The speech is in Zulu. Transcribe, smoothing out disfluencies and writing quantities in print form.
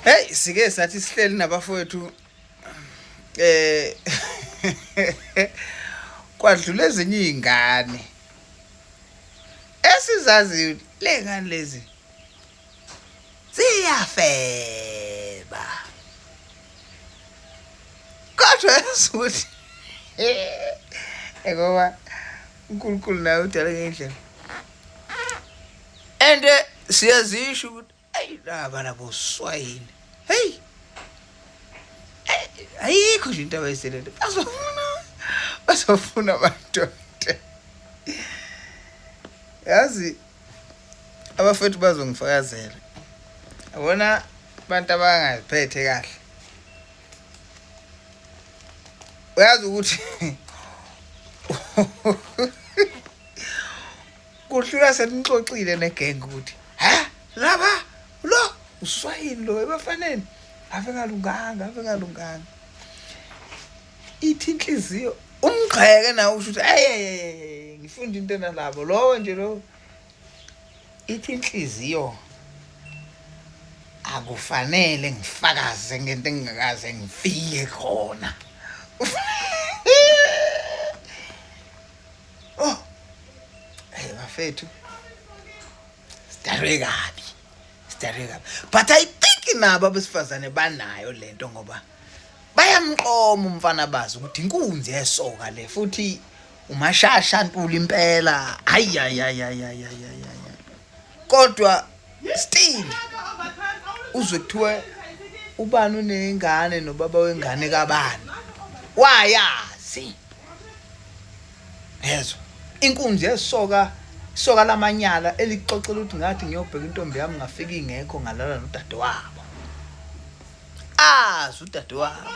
Hey, sike sathi sihleli nabafowethu eh kwadlula ezinye izingane esizaziyo le ngane lezi ziyafeba kodwa yazi ukuthi ngoba uNkulunkulu naye udala ngendlela and siyazisho ukuthi ayi laba labo swayini hey ayikho nje into abayiselele bazofuna bazofuna amadoda yazi abafethu bazongifakazela yabona abantu abangaziphethe kahle uyazi ukuthi kuhlula senixoxile negenge ukuthi ha laba lo uswayini lo ebafaneni ave ngalunganga ave ngalunganga ithi inhliziyo umgxeke nawe usho ukuthi ayi ngifunda into enalabo lowo nje lo ithi inhliziyo akufanele ngifakaze ngento engingakaze ngifike khona. Oh hey bafethu, sidalwe kabi, sidalwe kabi, but I think nabo abesifazane banayo lento ngoba bayamqoma umfana, bazi ukuthi inkunzi yesoka le futhi umashasha ntula impela. Hayi hayi hayi hayi hayi hayi, kodwa still uzwe kuthiwa ubani unengane nobaba wengane kabani, wayazi yezwa inkunzi yesoka, isoka lamanyala elixoxela ukuthi ngathi ngiyobheka intombi yami, ngafika ingekho, ngalala nodade wabo, azi udade wabo.